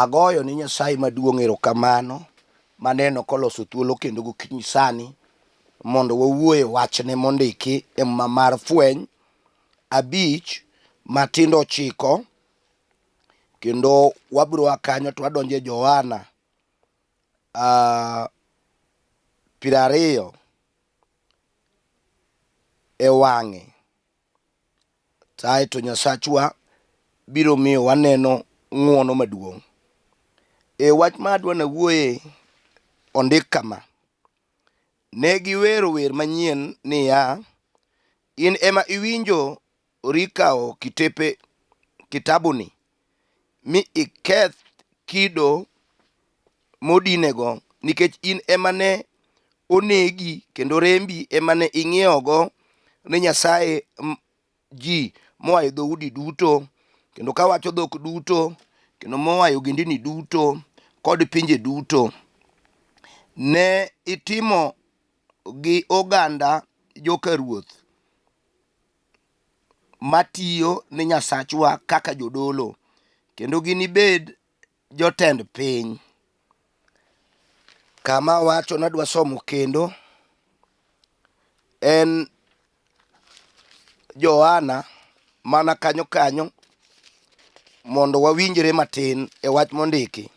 Agoyo ni Nyasaye maduong' erokamano maneno koloso thuolo kendo gokinyi sani mondo wawuoye wachne mondiki e muma mar fweny abich matindo ochiko kendo wabiro a kanyo to wadonjo e Johana 20 e wang'e. Kae to Nyasachwa biro miyo waneno ng'wono maduong'. E wach ma adwa nawuoye ondik kama, Ne giwero wer manyien niya, In ema iwinjo rikawo kitepe kitabuni mi iketh kido modinego nikech in ema ne onegi kendo rembi ema ne ing'iewogo ne Nyasaye ji moa e dhoudi duto kendo kawacho dhok duto kendo moa e ogendini duto kod pinje duto. Ne itimo gi oganda joka ruoth matiyo ne Nyasachwa kaka jodolo kendo ginibed jotend piny. Kama awacho nadwa somo kendo en Johana mana kanyo kanyo mondo wawinjre matin e wach mondiki.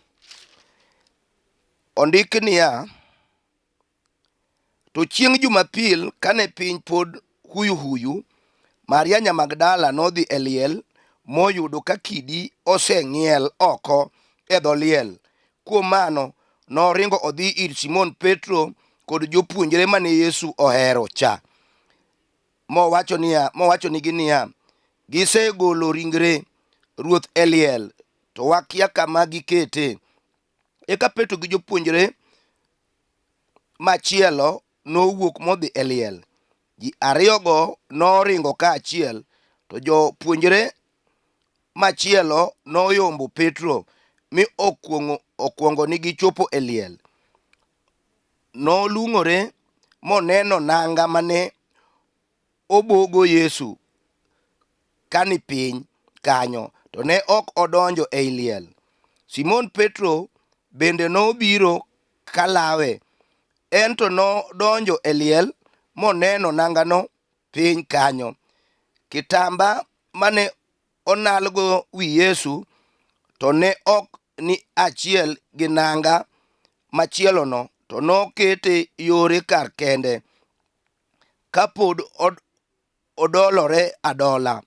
Ondik niya, To chieng' Jumapil kane piny pod huyuhuyu, Maria nya Magdala nodhi e liel moyudo ka kidi oseng'iel oko e dho liel. Kuom mano, noringo odhi ir Simon Petro kod jopuonjre mane Yesu ohero cha, mowachonigi niya, Gisegolo ringre Ruoth e liel, to wakia kama gikete. Eka Petro gi jopuonjre machielo nowuok modhi e liel. Ji ariyogo noringo kaachiel, to jopuonjre machielo noyombo Petro mi okwongonigi chopo e liel. Nolung'ore moneno nanga mane obogo Yesu ka ni piny kanyo, to ne ok odonjo ei liel. Simon Petro bende nobiro kalawe. En to nodonjo e liel moneno nangano piny kanyo. Kitamba mane onalgo wi Yesu to ne ok ni achiel gi nanga machielono, to nokete yore kar kende. Kapod odolore adola.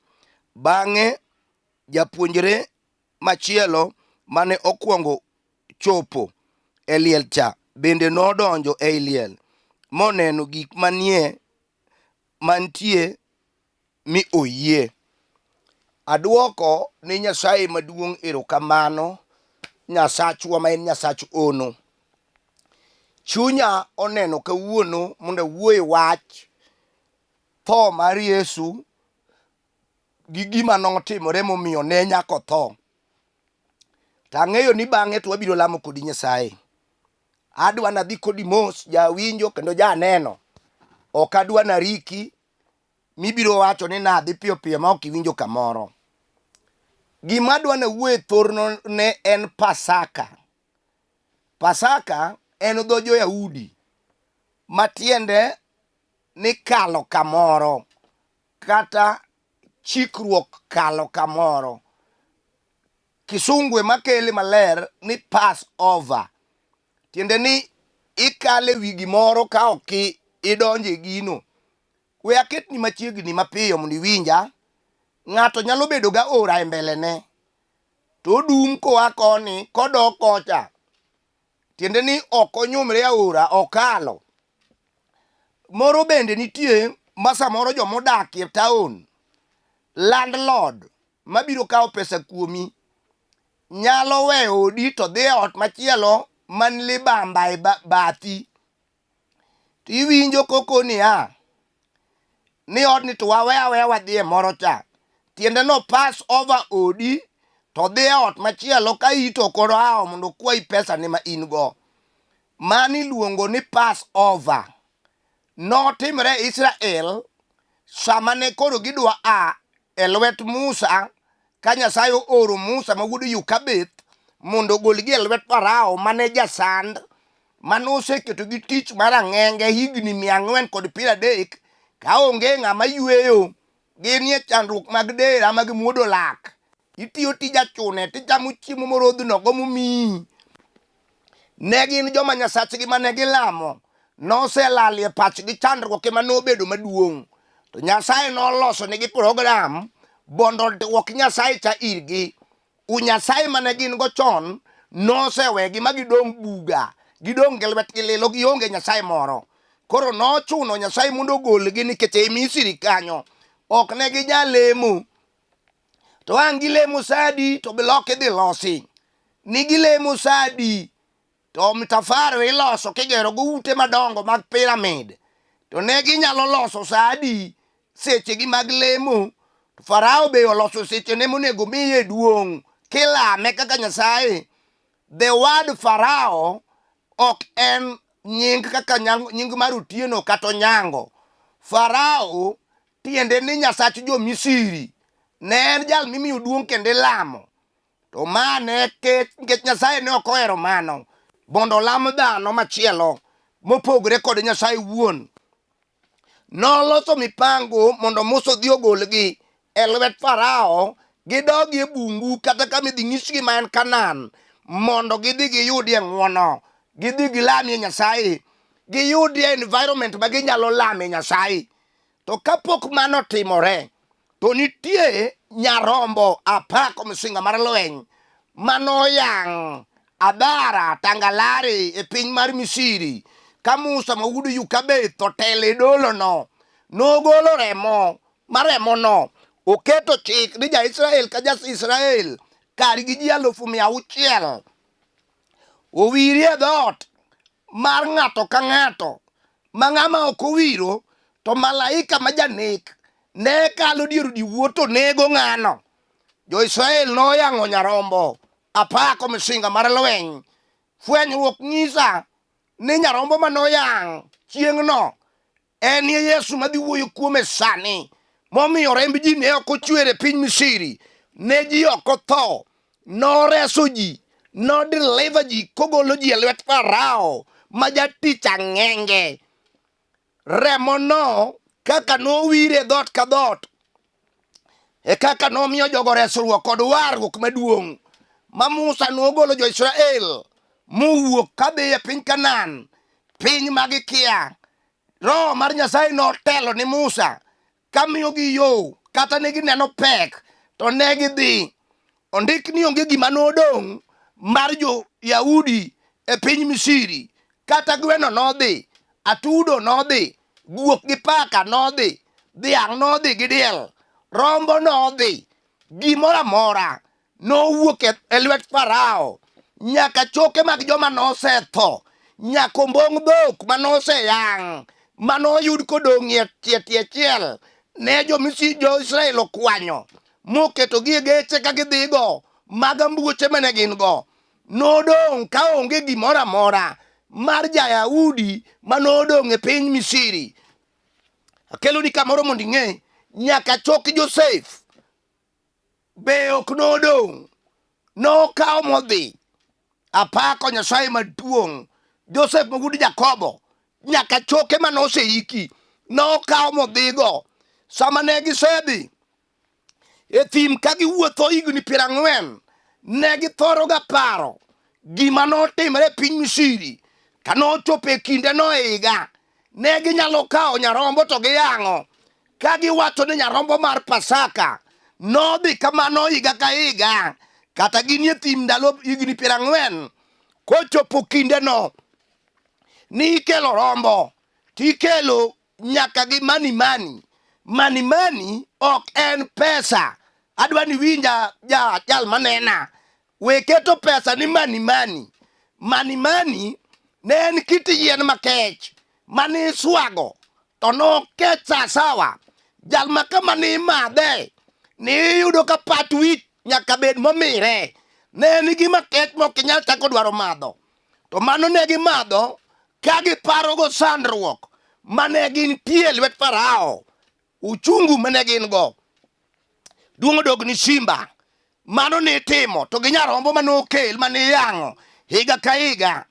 Bang'e japuonjre machielo mane okwongo chopo e liel cha bende nodonjo ei liel moneno gik manie mantie mi oyie. Adwoko ne Nyasaye maduong' erokamano, Nyasachwa ma en Nyasach ono. Chunya oneno kawuono mondo awuo e wach tho mar Yesu gi gima notimore momiyo ne nyaka otho. To ang'eyo ni bang'e to wabiro lamo kodi Nyasaye. Adwa nadhi kodi mos jawinjo kendo janeno. Ok adwa nariki mibiro wacho ni nadhi piyo piyo ma ok iwinjo kamoro. Gima adwa nawuo e thorno ne en Pasaka. Pasaka en dho jo-Yahudi ma tiende ni kalo kamoro kata chikruok kalo kamoro. Kisungu ema kele maler ni pass over. Tiende ni ikalo e wi gimoro ka ok idonjo e gino. We aketni machiegni mapiyo mondo iwinja. Ng'ato nyalo bedo ga ora e mbelene to odum koa koni kodok kocha. Tiende ni ok onyumre aora, okalo. Moro bende nitie ma samoro joma odak e town, landlord mabiro kawo pesa kuomi nyalo weyo odi to dhi e ot machielo man libamba e bathi. To iwinjo koko niya, ni odni to wawe aweya wadhi e moro cha. Tiende no pass over odi to dhi e ot machielo ka ito ok orawo mondo okwayi pesa ne ma in go. Mano iluongo ni pass over. Notimre Israel sama ne koro gidwa a e lwet Musa ka Nyasaye ooro Musa ma wuod Yukabeth mondo ogolgi e lwet Farao mane jasand mane oseketogi tich mar ang'enge higni 430 ka onge ng'ama yweyo. Ginie chandruok mag dera mag muodo lak. Itiyo tij achune tichamo chiemo morodhnogo momiyi. Ne gin joma nyasachgi mane gilamo noselalie pachgi chandruok ema nobedo maduong'. To Nyasaye noloso negi program mondo oduok Nyasaye cha irgi. U Nyasaye mane gin go chon nosewegi ma gidong' buga, gidong' gi lwetgi lilo, gionge Nyasaye moro. Koro nochuno Nyasaye mondo ogolgi nikech ei Misri kanyo ok ne ginyal lemo. To ang' gilemo sa adi to bilok idhi losi. Ni gilemo sa adi to mtafaro iloso kigero go ute madongo mag piramid. To ne ginyalo loso sa adi sechegi mag lemo. To Farao be oloso sechene monego miye duong' kilame kaka Nyasaye. The word Farao ok en nying kaka nying mar Otieno kata Onyango. Farao tiende ni Nyasach jo-Misiri. Ne en jal mimiyo duong' kendo ilamo. To ma ne nikech Nyasaye ne ok ohero mano, mondo olam dhano machielo mopogre kod Nyasaye wuon. Noloso mipango mondo Musa odhi ogolgi e lwet Farao gidogi e bungu kata kama idhi nyisgi ma en Kanaan mondo gidhi giyudie ng'wono, gidhi gilamie Nyasaye, giyudie environment ma ginyalo lame Nyasaye. To kapok mano otimore, to nitie nyarombo apako misinga mar lweny manoyang' Adhara Tangalari e piny mar Misiri ka Musa ma wuod Yukabeth otelo e dolono nogolo remo ma remono oketo chik ni ja-Israel ka ja-Israel kargi ji 600,000 owirie dhoot mar ng'ato ka ng'ato ma ng'ama ok owiro to malaika ma janek ne kalo dier odiwuor to nego ng'ano. Jo-Israel noyang'o nyarombo apako misinga mar lweny. Fwenyruok nyisa ni nyarombo ma noyang' chieng'no en e Yesu madhi wuoyo kuome sani, momiyo remb ji ne ok ochwer e piny Misri, ne ji ok otho, noreso ji, nodeliver ji kogolo ji e lwet Farao ma jatich ang'enge. Remono kaka nowire dhoot ka dhoot e kaka nomiyo jogo resruok kod warruok maduong' ma Musa nogolo jo-Israel mowuok kadhi e piny Kanaan, piny ma gikia. Roho mar Nyasaye notelo ni Musa kamiyogi yo, kata ne gineno pek to ne gidhi. Ondik ni onge gima nodong' mar jo-Yahudi e piny Misri, kata gweno nodhi, atudo nodhi, guok gi paka nodhi, dhiang' nodhi gi diel, rombo nodhi, gimoro amora nowuok e lwet Farao, nyaka choke mag joma nosetho, nyaka ombong' dhok ma noseyang' ma noyud kodong' e tie tie chiel, ne jo-Misri jo-Israel okwanyo moketogi e geche ka gidhigo mag ambuoche mane gin go. Nodong' ka onge gimoro amora mar ja-Yahudi ma nodong' e piny Misri. Akeloni kamoro mondo ing'e, nyaka chok Josef be ok nodong', nokawo modhi. Apako Nyasaye maduong'. Josef ma wuod Jakobo nyaka choke mane oseiki nokawo modhigo. Sama ne gisedhi e thim ka giwuotho higni 40, ne githoroga paro gima notimre e piny Misri ka nochopo e kindeno e higa. Ne ginyalo kawo nyarombo to giyang'o ka giwacho ni nyarombo mar Pasaka nodhi kamano higa ka higa, kata ginie thim ndalo higni 40. Kochopo kindeno ni ikelo rombo tikelo nyaka gi mani mani. Mani mani ok en pesa. Adwa ni winja ja jal manena. We keto pesa ni mani mani. Mani mani ne en kit yien makech mane iswago to nokech sawasawa. Jal ma kama ni imadhe ni iyudo ka pat wich nyaka bed momire. Ne en gima kech mok inyal chako dwaro madho. To mano ne gimadho ka giparogo sandruok mane gintie e lwet Farao, uchungu mane gin go. Duong' odog ni Simba. Mano nitimo to gi nyarombo mane okel mane iyang'o higa ka higa.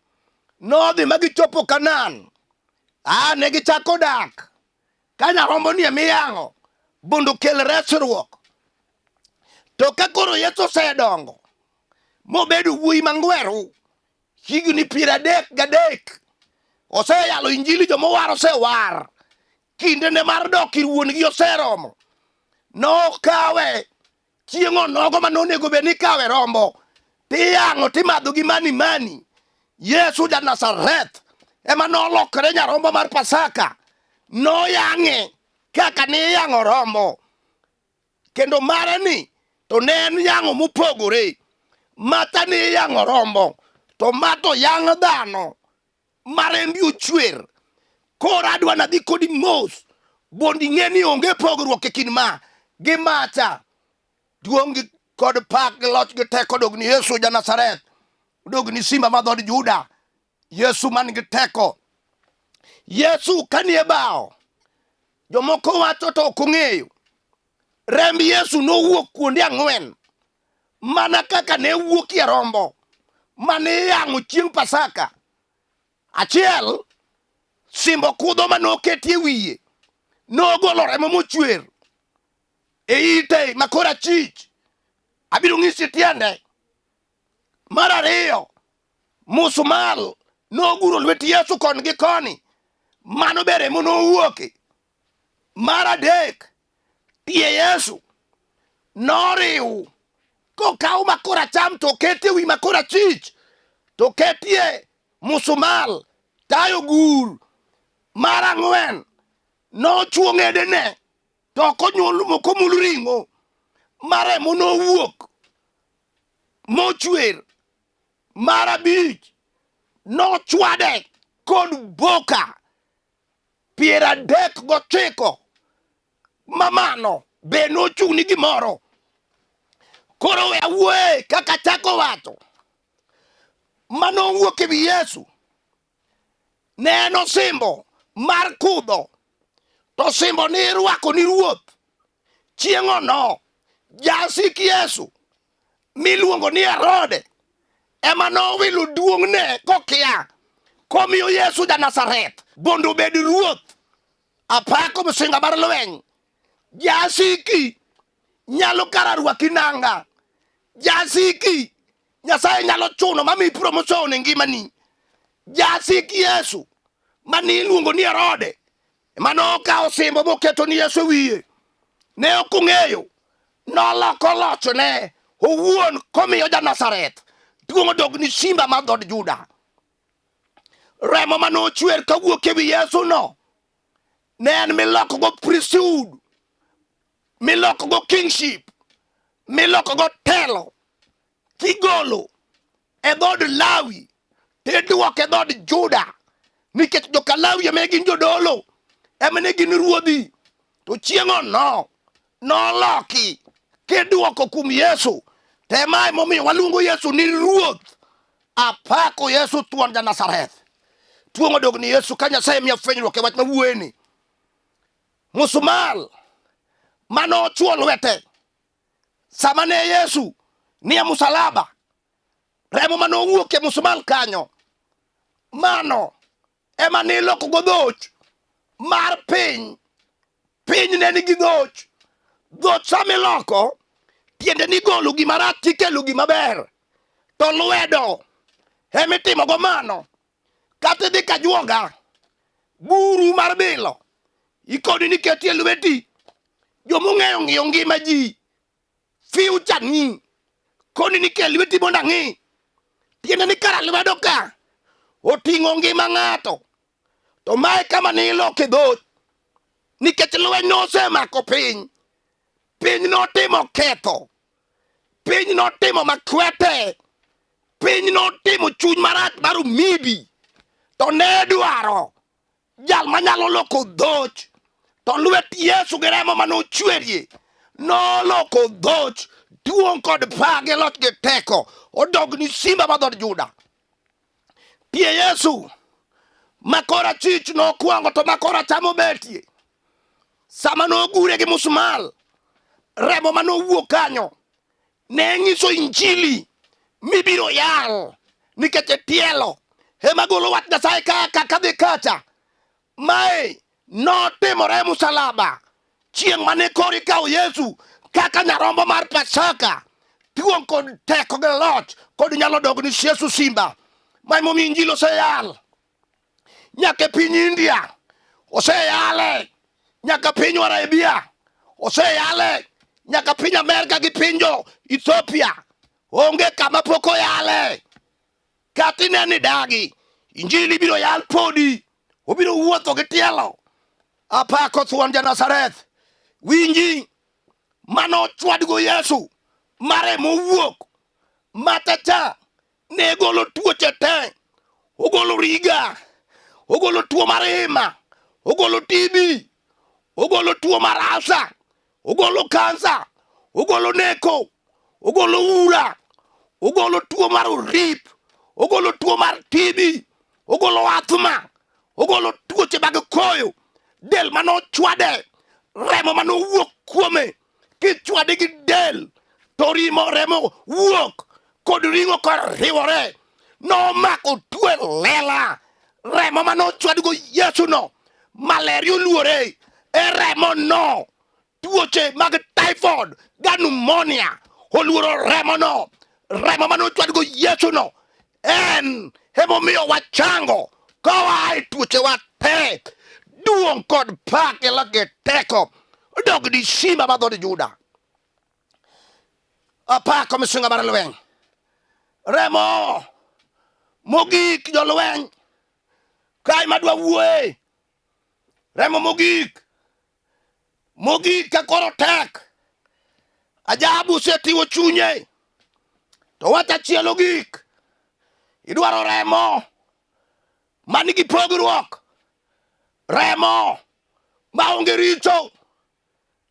Nodhi ma gichopo Kanaan. A ne gichako dak ka nyarombo ni ema iyang'o mondo okel resruok. To ka koro Yesu osedongo mobedo wuoyi mangweru higni 33, oseyalo injili, jomowar osewar, kindene mar dok ir wuon-gi oseromo. Nokawe chieng' onogo ma nonego bed ni ikawe rombo tiyang'o timadho gi mani mani. Yesu ja Nazareth ema nolokore nyarombo mar Pasaka, noyang'e kaka niyang'o rombo, kendo mare ni to ne en yang'o mopogore. Mata ni iyang'o rombo, to ma to yang' dhano marembi ochwer. Koro adwa nadhi kodi mos mondo ing'e ni onge pogruok e kind ma gi macha. Duong' gi kod pak gi loch gi teko dog ni Yesu ja Nazareth, dog ni simba ma dhood Juda, Yesu man gi teko. Yesu kanie bao, jomoko wacho to ok ong'eyo. Remb Yesu nowuok kuonde ang'wen mana kaka ne wuokie rombo mane iyang'o chieng' Pasaka. Achiel, simbo kudho mane oketie wiye nogolo remo mochwer e ite ma korachich. Abiro nyisi tiende. Mar ariyo, musumal noguro lwet Yesu koni gi koni, mano be remo nowuoke. Mar adek, tie Yesu noriw kokaw ma koracham to oketie wi ma korachich to oketie musumal tayo gur. Mar ang'wen, nochwo ng'edene to ok onyuol ok omul ring'o ma remo nowuok mochwer. Mar abich, nochwade kod boka 39 mamano be nochung' ni gimoro. Koro we awuoye kaka chako wacho manowuok e wi Yesu ne en osimbo mar kudho, to osimbo ni irwako ni ruoth. Chieng'ono jasik Yesu miluongo ni Herode ema nowilo duong'ne kokia komiyo Yesu ja Nazareth mondo obed ruoth. Apako msinga mar lweny. Jasiki nyalo kara rwaki nanga. Jasiki Nyasaye nyalo chuno mami promotion e ngimani. Jasik Yesu mane iluongo ni Herode mane okawo osimbo moketo ni Yesu e wiye ne ok ong'eyo, noloko lochne owuon komiyo ja Nazareth duong' odog ni simba mar dhood Juda. Remo mane ochwer kawuok e wi Yesu no ne en milokogo priesthood, milokogo kingship, milokogo telo kigolo e dhood Lawi tidwoke e dhood Juda, nikech joka Lawi ema ne gin jodolo, ema ne gin ruodhi. To chieng'ono noloki kidwoko kuom Yesu. To ema emomiyo waluongo Yesu ni Ruoth. Apako Yesu thuon ja Nazareth. Tuong' odog ni Yesu ka Nyasaye miya fwenyruok e wach mawuoyeni. Musumal mane ochwo lwete sama ne Yesu nie musalaba, remo mane owuok e musumal kanyo, mano ema nilokogo dhoch mar piny. Piny ne nigi dhoch. Dhoch sama iloko, tiende ni golo gima rach tikelo gima ber. To lwedo ema itimogo mano. Kata idhi ka juoga, buru mar bilo ikoni ni ketie lweti. Jomong'eyo ng'iyo ngima ji future ni koni ni kel lweti mondo ang'i. Tiende ni kara lwedo ka oting'o ngima ng'ato. To mae kama ne iloke dhoch nikech lweny nosemako piny. Piny notimo ketho. Piny notimo makwete. Piny notimo chuny marach mar omibi. To ne dwaro jal manyalo loko dhoch. To lwet Yesu gi remo mane ochwerie noloko dhoch duong' kod pa gi loch gi teko odog ni simba ma dhood Juda. Tie Yesu ma korachich nokwongo to ma koracham obetie. Sama nogure gi musmal, remo mane owuok kanyo Ne nyiso injili mibiro yal nikech e tielo ema golo wach Nyasaye kaka kadhi kacha. Mae notimore e musalaba chieng' mane koro ikawo Yesu kaka nyarombo mar Pasaka. Duong' kod teko gi loch kod nyalo dog ni Yesu simba. Ma emomiyo injili oseyal nyaka e piny India, oseyale nyaka piny Arabia, oseyale nyaka piny Amerka gi piny jo Ethiopia. Onge kama pok oyale. Kata ine ni dagi, injili biro yal podi, obiro wuotho gi tielo. Apako thuon ja Nazareth. Winji, mano ochwadgo Yesu, mare mowuok, matacha ne golo tuoche te, ogolo riga, ogolo tuo mar hima, ogolo TB, ogolo tuo mar alsa, ogolo kansa, ogolo neko, ogolo ura, ogolo tuo mar orip, ogolo tuo mar TB, ogolo athma, ogolo tuoche mag koyo, del mane ochwade, remo mane owuok kuome, kichwade gi del to rimo remo wuok kod ring'o koriwore, nomako tuo e lela, remo mane ochwadgo Yesu no, malaria oluore e remo no, tuoche mag typhoid ga pneumonia oluoro remo no, remo mane ochwadgo Yesu no en emomiyo wachango koa e tuochewa te. Duong' kod pak gi loch gi teko odog ni simba mar dhood Juda. Apako misunga mar lweny. Remo mogik jolweny kae madwa wuoye. Remo mogik mogik ka koro tek. Ajabu osetiwo chunye. To wach achiel ogik. Idwaro remo manigi pogruok. Remo maonge richo.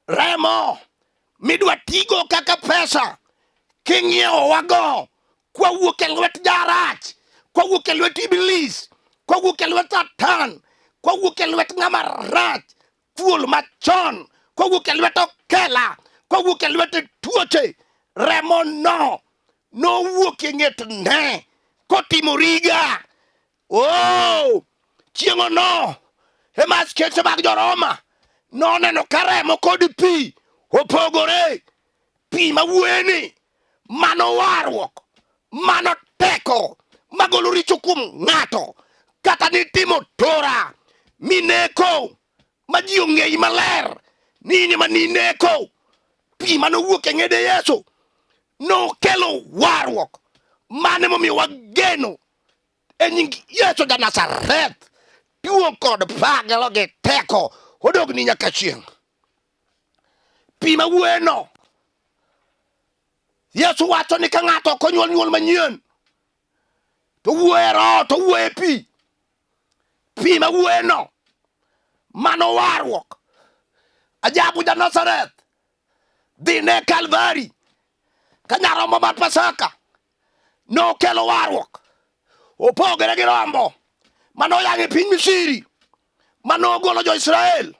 Remo midwa tigo kaka pesa king'iewowago kwawuok e lwet jarach, kwawuok e lwet Iblis, kwawuok e lwet Satan, kwawuok e lwet ng'ama rach, thuol machon, kwawuok e lwet okela, kwawuok e lwet tuoche. Remo no nowuok e ng'etne kotimo riga. Oh, chieng'ono ema askeche mag jo-Roma noneno ka remo kod pi opogore. Pi mawuoyeni mano warruok, mano teko magolo richo kuom ng'ato, kata nitimo tora mineko ma ji ong'eyi maler ni in ema nineko. Pi mane owuok e ng'ede Yesu nokelo warruok. Mano emomiyo wageno e nying Yesu ja Nazareth, duong' kod pak gi teko odogni nyaka chieng'. Pi ma wuoyeno, Yesu wacho ni ka ng'ato ok onyuol nyuol manyien, to wuoyo e roho, to wuoyo e pi. Pi ma wuoyeno, mano warruok. Ajabu ja Nazareth, dhi ne Kalvari ka nyarombo mar Pasaka nokelo warruok. Opogore gi rombo mane oyang' e piny Misri, mane ogolo jo-Israel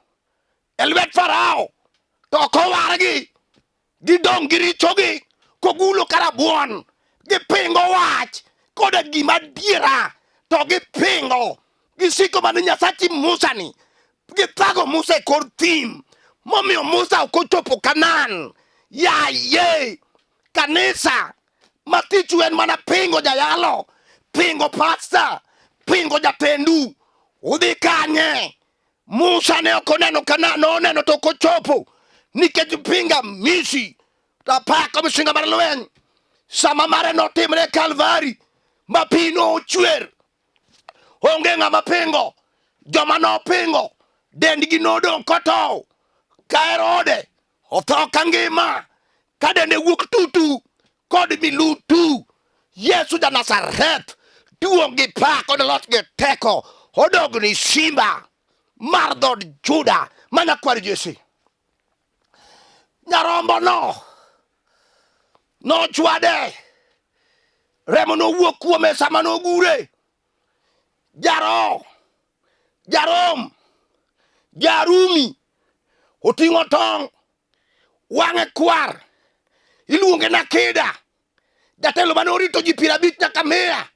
e lwet Farao, to ok owargi, gidong' gi richogi kogulo ka rabuon. Gipingo wach koda gima adiera, to gipingo, gisiko mana Nyasachi Musa ni. Githago Musa e kor thim, momiyo Musa ok ochopo Kanaan. Yaye kanisa ma tichu en mana pingo jayalo, pingo pasta, pingo jatendu, udhi kanye? Musa ne ok oneno Kanaan, noneno to ok ochopo nikech pinga misi. To apako misinga mar lweny sama mare notimre e Kalvari ma pi nochwer, onge ng'ama pingo. Joma nopingo dendgi nodong' kotow, ka Herode otho ka ngima, ka dende wuok tutu kod milutu. Yesu ja Nazareth, duong' gi pak kod loch gi teko odogni simba mar dhood Juda ma nyakwar Jesse. Nyarombono nochwade, remo nowuok kuome sama nogure. Jaro, Jarom, Jarumi oting'o tong', wang'e kwar. Iluonge na Akeda, jatelo mane orito ji 50 nyaka 100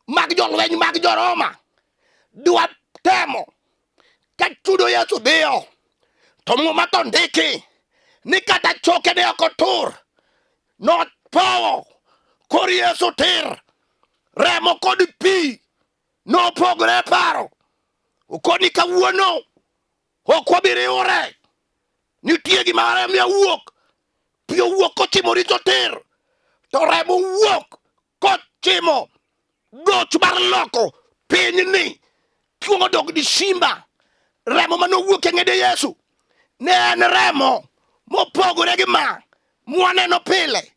mag jolweny mag jo-Roma. Dwa temo ka chudo Yesu dhiyo, to Muma to ndiki ni kata choke ne ok otur, nopowo kor Yesu tir, remo kod pi nopogore e paro. Okoni kawuono ok wabi riwore, nitie gima remo wuok, pi owuok kochimo richo tir, to remo wuok kochimo goch mar loko pinyni kuong'o dok di simba. Remo mane owuok e ng'ede Yesu ne en remo mopogore gi ma mwaneno pile.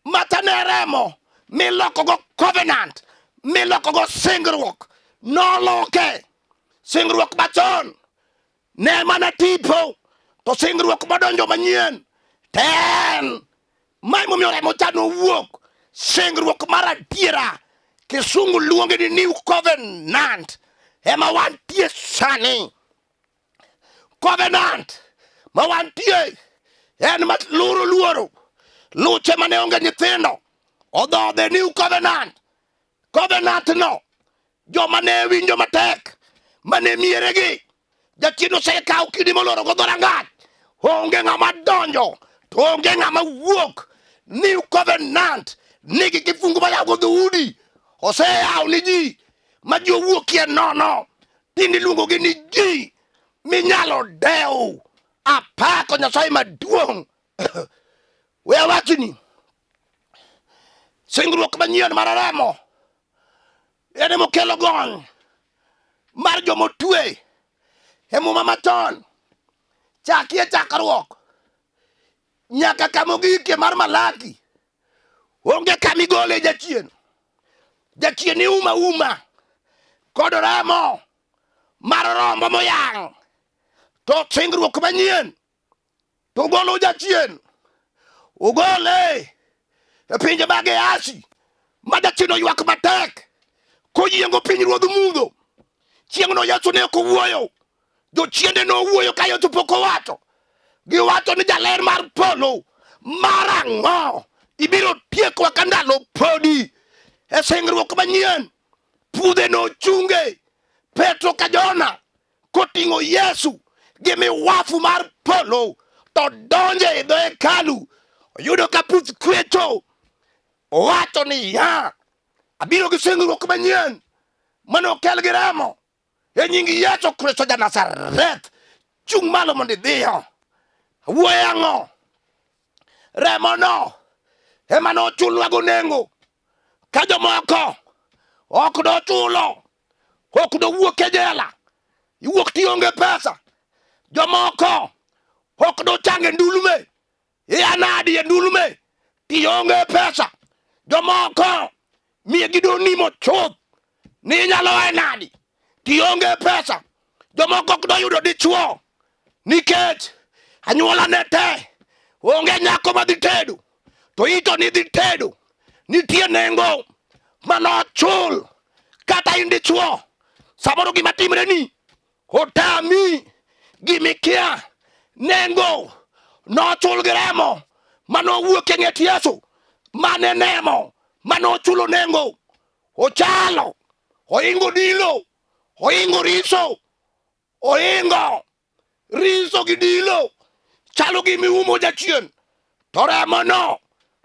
Mata ne remo milokogo covenant, milokogo singruok. Noloke singruok machon ne mana tipo, to singruok modonjo manyien ten ma emomiyo remo cha nowuok singruok mar adiera. Kisungu luonge ni new covenant, ema wantie sani. Covenant ma wantie en ma luro luoro luche mane onge nyithindo odhodhe new covenant. Covenant no joma ne winjo matek mane mieregi jachien osekawo kidi molorogo dhorangach, onge ng'ama donjo to onge ng'ama wuok. New covenant nigi kifungu mayawo dhoudi, oseyawo ni ji ma ji owuokie nono, tinde iluongogi ni ji minyalo dew. Apako Nyasaye maduong'. We awachni, singruok manyien mar remo en emokelo gony mar jomotwe e Muma machon, chakie chakruok nyaka kama ogikie mar Malaki. Onge kama igole jachien. Jachien iuma uma kod remo mar rombo moyang'. To singruok manyien to golo jachien, ugole e pinje mag Asi ma jachien oywak matek koyiengo piny ruodh mudho. Chieng'no Yesu ne ok owuoyo, jochiende nowuoyo ka Yesu pok owacho. Giwacho ni jaler mar polo mar ang'o ibiro tiekwa ka ndalo podi. E singruok manyien pudhe nochunge Petro ka Jona koting'o Yesu gi miwafu mar polo to donjo e dho hekalu, oyudo ka puth kwecho. Owacho niya, abiro gi singruok manyien mane okel gi remo e nying Yesu Kristo ja Nazareth. Chung' malo mondo idhiyo. Wuoyo ang'o? Remono ema nochulnwago nengo ka jomoko ok dochulo, ok dowuok e jela, iwuok tionge pesa. Jomoko ok dochang e ndulme, ia nadi e ndulme tionge pesa. Jomoko miegi donimo chuth ni inyalo ae nadi tionge pesa. Jomoko ok doyudo dichuo nikech anyuola ne te onge nyako madhi tedo, to ito ni dhi tedo. Nitie nengo manochul kata in dichuo. Samoro gima timre ni otami gimikia, nengo nochul gi remo manowuok e ng'et Yesu, mane nemo manochulo nengo. Ochalo oingo dilo, oingo riso, oingo riso gi dilo, chalo gi miumo jachien, to remono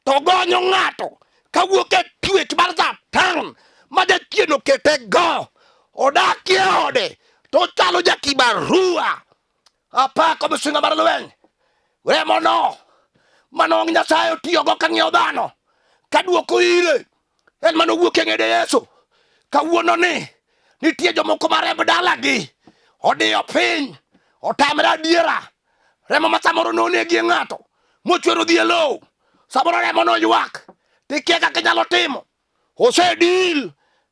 to gonyo ng'ato kawuok e twech mar Satan ma jachien okete go. Odakie ode to chalo jakibarua. Apako misinga mar lweny. Remono mano Nyasaye otiyogo ka ng'iewo dhano ka duoko ire en mano wuok e ng'ede Yesu. Kawuono ni nitie jomoko ma remb dalagi odiyo piny, otamre adiera. Remo ma samoro nonegie ng'ato mochwero dhi e lowo, samoro remo noywak tikia kaka inyalo timo. Osedil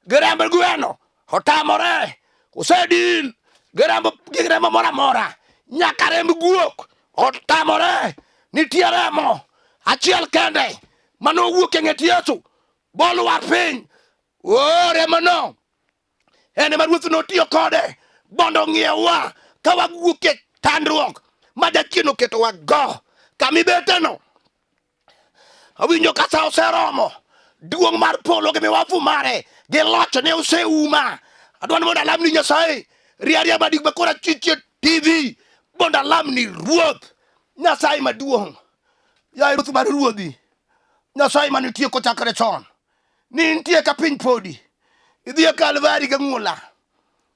gi remb gweno, otamore. Osedil gi remb gi remo moro amora, nyaka remb guok, otamore. Nitie remo achiel kende mane owuok e ng'et Yesu bolwar piny. O remono en ema Ruoth notiyo kode mondo ong'iewwa ka wawuok e chandruok ma jachien oketowa go. Kama ibeteno, Awinjo ka sa oseromo. Duong' mar polo gi miwafu mare gi lochne oseuma. Adwa ni mondo alamni Nyasaye. Ria ria badik ma koro achichie TV mondo alamni Ruoth Nyasaye maduong'. Yaye Ruoth mar ruodhi. Nyasaye manitie kochakre chon. Ni intie ka piny podi. Idhi e Kalvari gang'ula.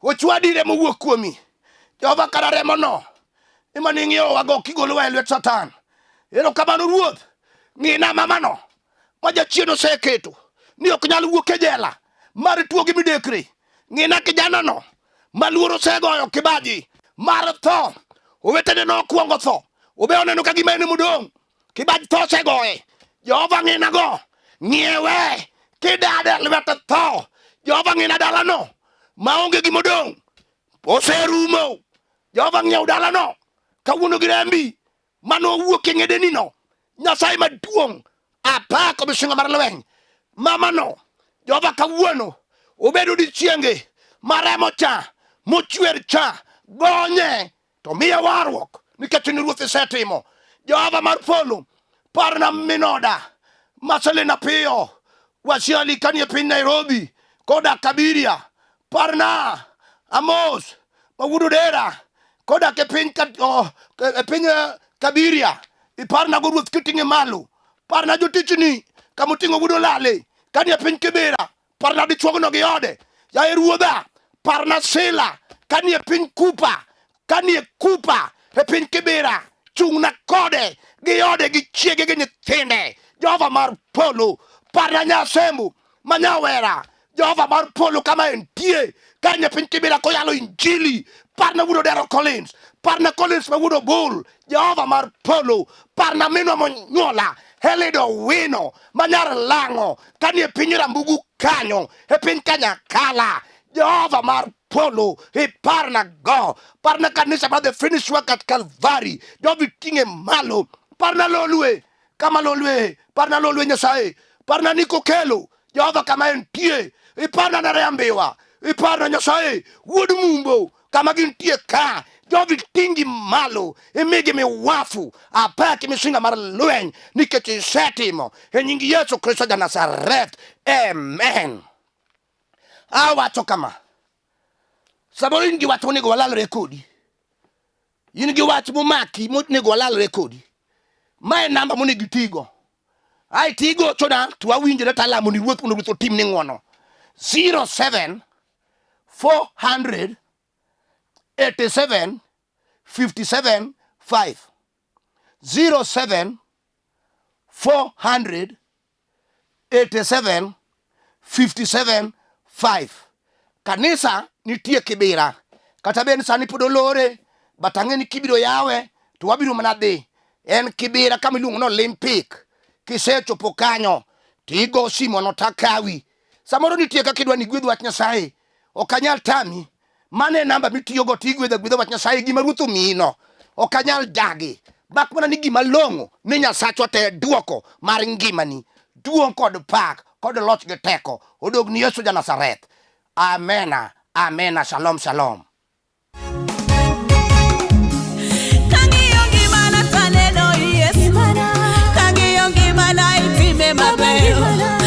Ochwadi remo wuok kuomi. Jehova kara remono ema ning'iewowago kigolowa e lwet Satan. Erokamano Ruoth, ng'ina mamano ma jachien oseketo ni ok nyal wuok e jela mar tuo gi midekre. Ng'ina kijanano ma luoro osegoyo kibaji mar tho. Owetene nokwongo tho, obe oneno ka gima en modong'. Kibaj tho osegoye. Jehova ng'inago, ng'iewe kidade e lwet tho. Jehova ng'ina dalano maonge gimodong', oserumo. Jehova ng'iew dalano kawuono gi rembi mane owuok e ng'edenino. Nyasaye maduong', apako misingo mar lweny. Mamano, Jehova kawuono obed odiechienge ma remo cha mochwer cha gonye to miye warruok nikech in Ruoth isetimo. Jehova mar polo, parna minoda Marcelina Piyo Wasiali kanie piny Nairobi kodak Kabiria. Parna Amos ma wuod Odera kodak e piny e piny Kabiria. Iparna go Ruoth kiting'e malo. Parna jotichni kamoting'o wuod Olale kanie piny Kibera. Parna dichuogno gi ode. Yaye Ruodha, parna Sila kanie piny Kupa, kanie Kupa e piny Kibera. Chung'na kode gi ode gi chiege gi nyithinde. Jehova mar polo, parna Nyasembu ma nyawera. Jehova mar polo kama entie, kanie piny Kibera koyalo Injili. Parna wuod Odero Collins, parna Collins ma wuod Obul. Jehova mar polo, parna minwa monyuola, Helido Wino ma nyar Lang'o kanie piny Rambugu kanyo e piny Kanyakala. Jehova mar polo, iparna go. Parna kanisa mar The Finished Work at Calvary. Jehova iting'e malo. Parna Lolwe, kama Lolwe, parna Lolwe Nyasaye. Parna Niko Kelo, Jehova kama entie. Iparna Nare Mbiwa, iparna Nyasaye, wuod Mumbo kama gintie ka. Jehova iting'gi malo, imigi miwafu, apaki misinga mar lweny nikech isetimo e nying Yesu Kristo ja Nazareth. Amen. Awacho kama, samoro in gi wach monego walalre kodi, in gi wach momaki monego walalre kodi, ma e namba monego itigo. Ai tigochona to wawinjore to alamo ni Ruoth mondo Ruoth otimni ng'wono. 07 400 87 57 5 07 400 87 57 5 kanisa nitie Kibira kata bed ni sani pod olore but ang'e ni kibiro yawe to wabiro mana dhi en Kibira kama iluongo ni Olympic kisechopo kanyo tigo simono takawi samoro nitie kaka idwa ni igwedh wach Nyasaye ok anyal tami Mano e namba mitiyogo to igwedho agwedha wach Nyasaye gima Ruoth omiyino. Ok anyal dagi. Mak mana ni gima long'o ni Nyasachwa to e dwoko mar ngimani. Duong' kod pak kod loch gi teko odog ni Yesu ja Nazareth. Amena, amena, shalom, shalom. Kang'iyo ngimana taneno Yesu. Kang'iyo ngimana itime maber.